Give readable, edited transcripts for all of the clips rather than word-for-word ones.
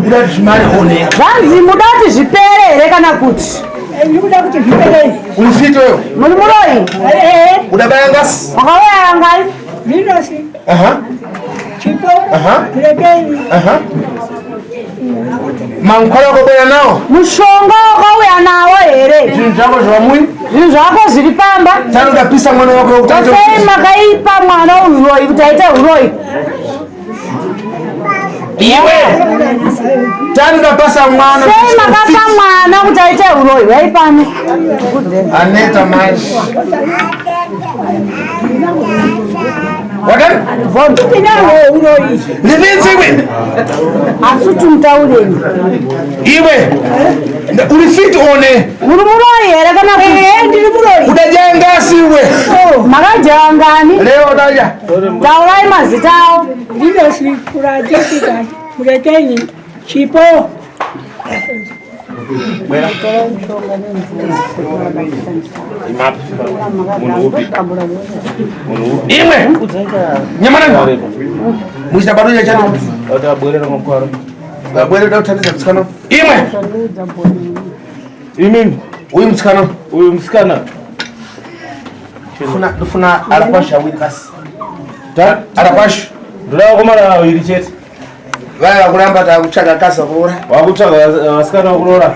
Muda kuti zvimare one. Zvanzi muda kuti zvipere here kana kuti? Ndikuda kuti zvipere. Uri fit wewe? Muri muroyi? Eh. Uda bayangasi? Wakauya yangai? Vinosi. Aha. Chipo. Aha. Rekeni. Aha. Mankwala wakauya nawo? Mushonga wakauya nawo here? Zvinhu zvako zvamui? Zvinhu zvako zviri pamba? Tano ndapisa mwana wako kuti Sei makaipa mwana uroyi kuti aite uroyi? Iwe. Tano ndapasa mwana. Sei makapa mwana kuti aite uroyi? Waipano. Aneta manje. Wakani? Ndivinzi iwe. Asi tumutaureni. Iwe. Uri fit one. Muri muroyi here kana kuti? Eh, ndiri muroyi. Udadya ngasi iwe. Makadya ngani? Leo udadya. Taurai mazita awo. Vinosi kuradzisika murekeni. Chipo. Imwe. Nyamana. Muchita bado cha chano. Babwere da kutandidza musikana. Imwe. Imimi. Uyu musikana. Uyu musikana. Ndofuna ndofuna arakwasha awiri basi. Ta Arakwasha. ndoda vakomana vaviri chete. Vaya vakuramba takutsvaga kaza kuroora. Wakutsvaga vasikana vakuroora.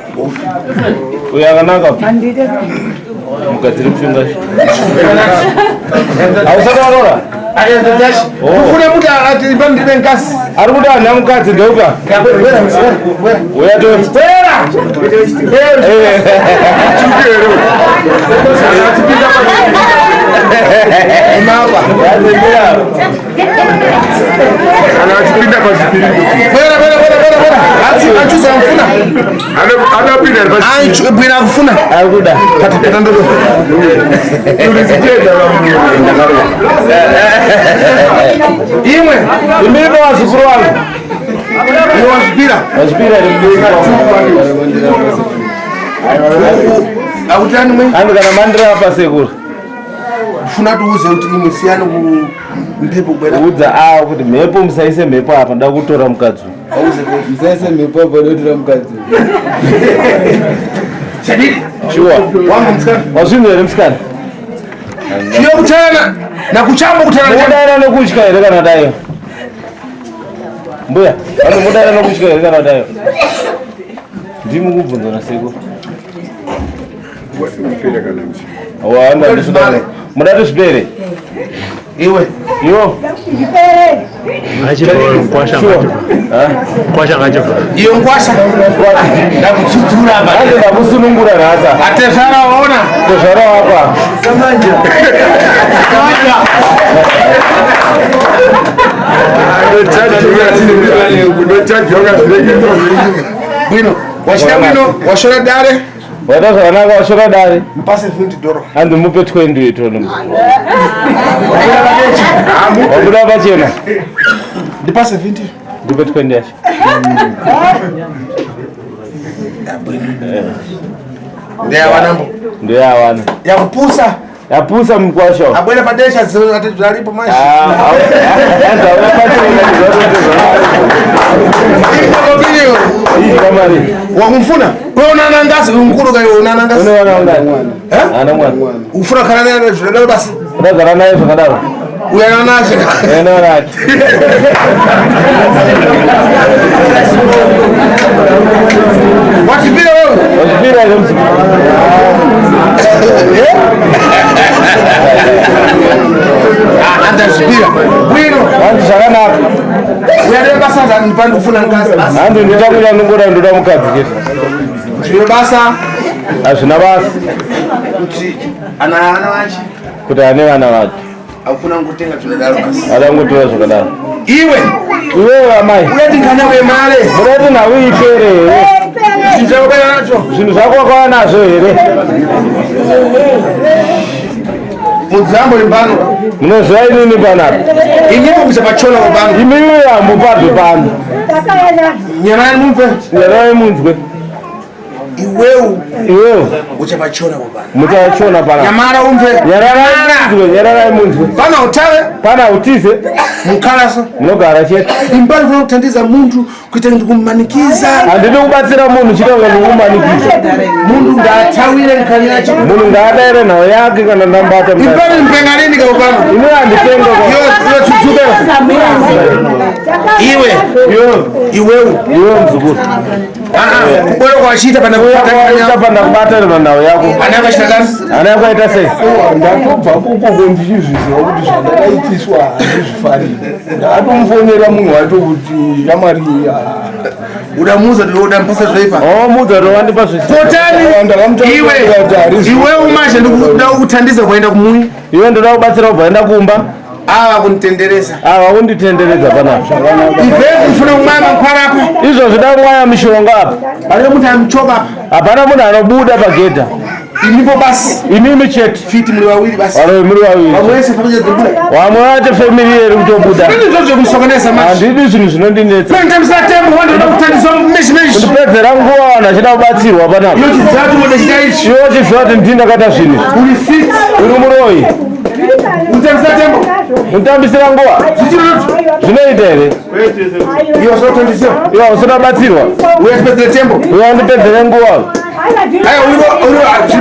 Uyu akanaka. Mugadzire mushonga. Hausati waroora? Kufuna muti ati pandibe nkasi. Ari kuda hana mukadzi ndeuka. Uya to. Imapa. Kana achipinda pachipirindo. Bwera bwera bwera bwera bwera. Asi achuza mfuna. Anapinda Anchu bwera kufuna. Ari kuda. Pata pata ndodo. pachipirindo. Imwe. Imimi vazukuru vangu. Iwe wazvipira. Vazvipira Akutani mwe. Andi kana mandirapa sekuru. Funa tiuze kuti imwe siyani ku mpepo bwera. Udza awo kuti mhepo musaise mhepo apa nda kutora mukadzi. Auze Musaise mhepo apa ndotora mukadzi. Chadidi. Sure. Wangu msikana. Wazvinhu here musikana? Chiyo kutana na kuchambo kutana. Mudaira nokutya here kana daiyo? Mbuya, vano mudaira nokutya here kana daiyo? Ndimi kubvunza nasekuru. Wanda ndisida. Muda kuti zvipere? Iwe. Iwo. Sure. Ha? Iyo nkwasha. Ndakutsudzura ba. Ande ndakusunungura nhasa. Atezvara waona. Tezvara wapa. Bwino. Washira bwino, washora dare. Waita zvakanaka washora dare. Mpase 20 doro. Hanzi mupe 20 tono. Wabuda pachena. Ndipase 20. Ndipe 20 yacho. Ndeyawanambo. Ndeyawana. Yakupusa. Yapusa mukwasha. Abwera padesha zvaripo manje. Wakumfuna? Wewe unana ngazi unkulu kai unana ngazi. Eh? Ufuna kana naye zvinodaro basi. Unogara naye zvakadaro. Uyana naye. Uyana naye. Wachipira wewe? Wachipira here muzukuru? Ah, andazvipira. Bwino. Hanzi zvakanaka. Uyana basa ndipandi kufuna ngazi basi. Hanzi ndichakuita ndongoda ndoda mukadzi chete. Zvino basa Hazvina basa kuti ana ana vachi kuti ane vana vake. akufuna kutenga zvinodaro basi. Ada kungotora zvakadaro. Iwe Iwewe amai. uyati ngana wemare. Muda kuti nhau ipere here? Zvinhu zvako kana nacho. Zvinhu zvako wakauya nazvo here? Mudzambo limbano. Munoziva inini panapa. Inyewe kubisa pachona pano. Imimi hamupabvi pano. Nyarai mumve. Nyarai munzwe. Iwewe Iwewe uchapachona pano. muchachona panapa. Nyamara umve. Nyararai munzwe, nyararai munzwe. Pana utave. Pana utize. Mukalaso. Munogara chete. Imbali funa kuthandiza munthu kuita ndikumanikiza. Handidi kubatsira munhu chitanga ndikumanikidza. Munthu ngathawire nkhani yacho. Munhu ngaadaire nhau yake kana ndambata. Imbali mpenganeni kaupano. Ini handitenga. Iwe iwe tsutsuka. Iwe. Iwewe. Iwe mzukuru. Kubwera kwachita pana Kuita pana kubata nhau yako. Ana akachita kani? Ana yako aita sei? Ndatobva kukoko ndichizviziva kuti zvandakaitiswa handizvifariri. Ndakatomufonera munhu wacho kuti shamwari Udamuudza kuti udampasa zvaipa. Oh, mudza kuti wandipa zvichi. Kotani. Iwe. Iwe manje ndikuda kuthandiza kuenda kumuyi. Iwe ndoda kubatsira kubva enda kumba. Ava kunitendereza. Ava kunditenderedza panapa. Ive kufuna kumwaya mankwara apa. Izvozvi da kumwaya mishonga apa. Pane munhu amuchoka apa. Hapana munhu anobuda pagedha. Imipo basi. Imimi chete. Fiti muri wawiri basi. Vamwe muri wawiri. Vamwe vese family dzobuda. Vamwe vacho family iri kutobuda. Zvini izvozvo zvekusokonesa manje. Handidi zvinhu zvinondinetsa. Kutambisa tembo wandinoda kutandiswa meshi meshi. Kundipedzera nguva vanhu vachida kubatsirwa panapa. Iwe chidzatu mude chita ichi. Iwe chiziva kuti ndini ndakaita zvinhu izvi. Uri fit. Uri muroyi. Kutambisa tembo. Kutambisira nguva. Zvinoita here? Iwe usatandisiwa. Iwe usada kubatsirwa. Uye tipedzere tembo. Iwe wandipedzere nguva. Aiwa uri uri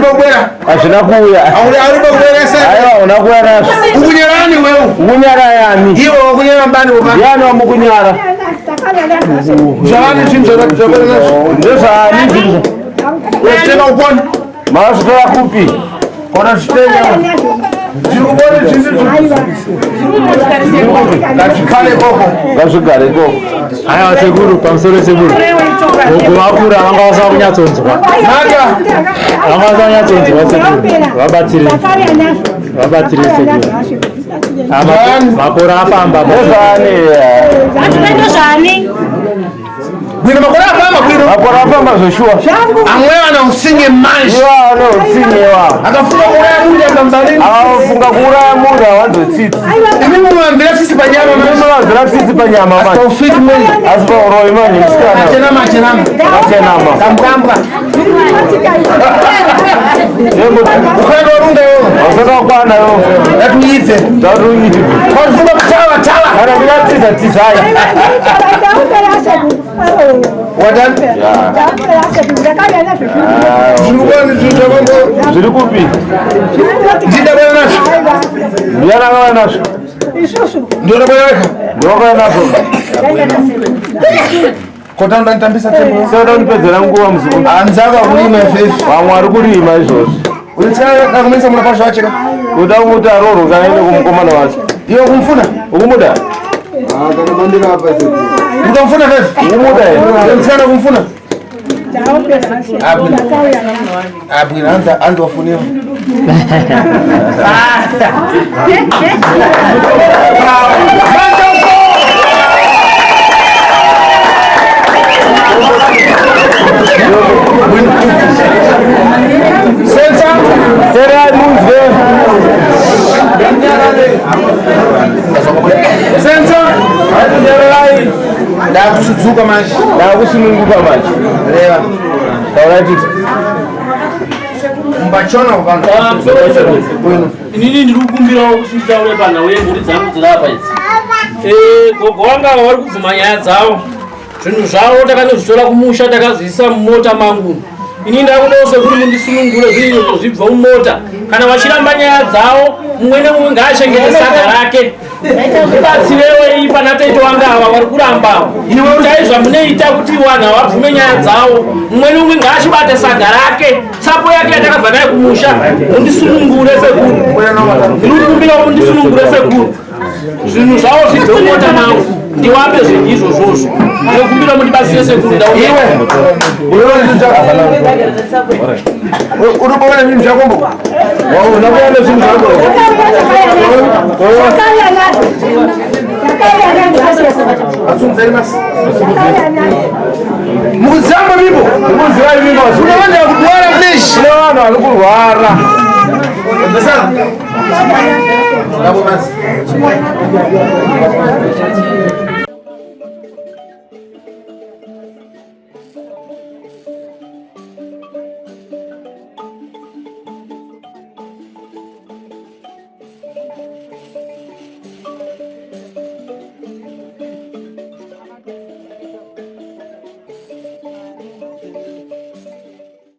kubwera. Hazvina kuuya. Auri auri kubweresa. Aiwa hauna kuuya nazvo. Ukunyarani wewe. Ukunyara yani. Iwe wakunyara mbani wopa. Yani wamukunyara. Zvavani zvinhu zvakabwera nazvo. Ndezvaani zvinhu. Uyachitenga upona. Makazvitora kupi? Kona zvitenga. Zviri kubona zvinhu. Ngazvigare ikoko. Ngazvigare ikoko. Aiwa sekuru, pamusoro sekuru. Gogo vakura vanga vasava kunyatsonzwa. Mata. Vanga vasava kunyatsonzwa sekuru. Vabatsire. Vabatsire sekuru. Makore afamba. Ndezvaani? Ndozvani? Bwino makore afamba bwino. Makore afamba zveshuwa. Amwe ana usinge manje. Iwo ane utsinye iwawo. Akafunga kuuraya munhu akamzalini. Akafunga kuuraya munhu awanzotsitsi. Imi munohambira tsitsi panyama Imi munohambira tsitsi panyama manje. Asi paufiti manje. Asi pauroyi manje musikana. Achenama achenama. Achenama. Kambwambwa. Ukaenda warunga iwewe. Usada kukwana iwewe. Ngatiuidze. Ngatiuidze. Wafunga kutawa tawa. Kana ndingatiza tizai. Wadani? Zviri kupi? Ndidabana nazvo. Ndiyani akauya nazvo? Ndodabana wega. Ndowakauya nazvo. Kota ndanitambisa tembo. Saka ndipedzera nguva muzukuru. Anzaka kurima ifefi. Vamwe vari kurima izvozvi. Ulitsana nakumisa muna pasha wacheka. Kuda kuti aroorwe kana aende kumukomana wacho. Iwe kumfuna? Ukumuda? Kana mandirapa sekuru. Ukamfuna fefi? Ukumuda here? Ulitsana kumfuna? Abwina anza anza wafuniwa. Sensa, terai munzwe. Sensa, terai. Ndakusudzuka manje. Ndakusununguka manje. Reva. Taura titi. Mbachona kupanga. Inini ndiri kukumbirawo kuti nditaure panhau yemhuri dzangu dziri apa idzi. Gogo vanga ava vari kubvuma nyaya dzavo. Zvinhu zvavo takanozvitora kumusha takazviisa mumota mangu. Ini ndakudawo sekuru mundisunungure zvinhu izvo zvibva mumota. Kana vachiramba nyaya dzavo, mumwe nemumwe ngaachengete saga rake. Ndibatsirewo iyi pana tete wanga ava vari kuramba ava. Itai zvamunoita kuti vanhu havabvume nyaya dzavo. Mumwe nemumwe ngaachibate saga rake. Tsapo yake yatakabva nayo kumusha. Mundisunungure sekuru. Ndiri kukumbirawo mundisunungure sekuru. Zvinhu zvavo zvibve mumota mangu. Ndiwape zvinhu izvozvozvo. Ndinokumbira mundibatsire sekuru ndauya. Uri kuona zvinhu zvako mbo? Unakuona zvinhu zvako. Asunzeni masi. Mukuzamba vipo. Mukuziva vipo. Kuna vanhu vari kurwara flesh. Kuna vanhu vari kurwara. Ndasana. Ndabo masi.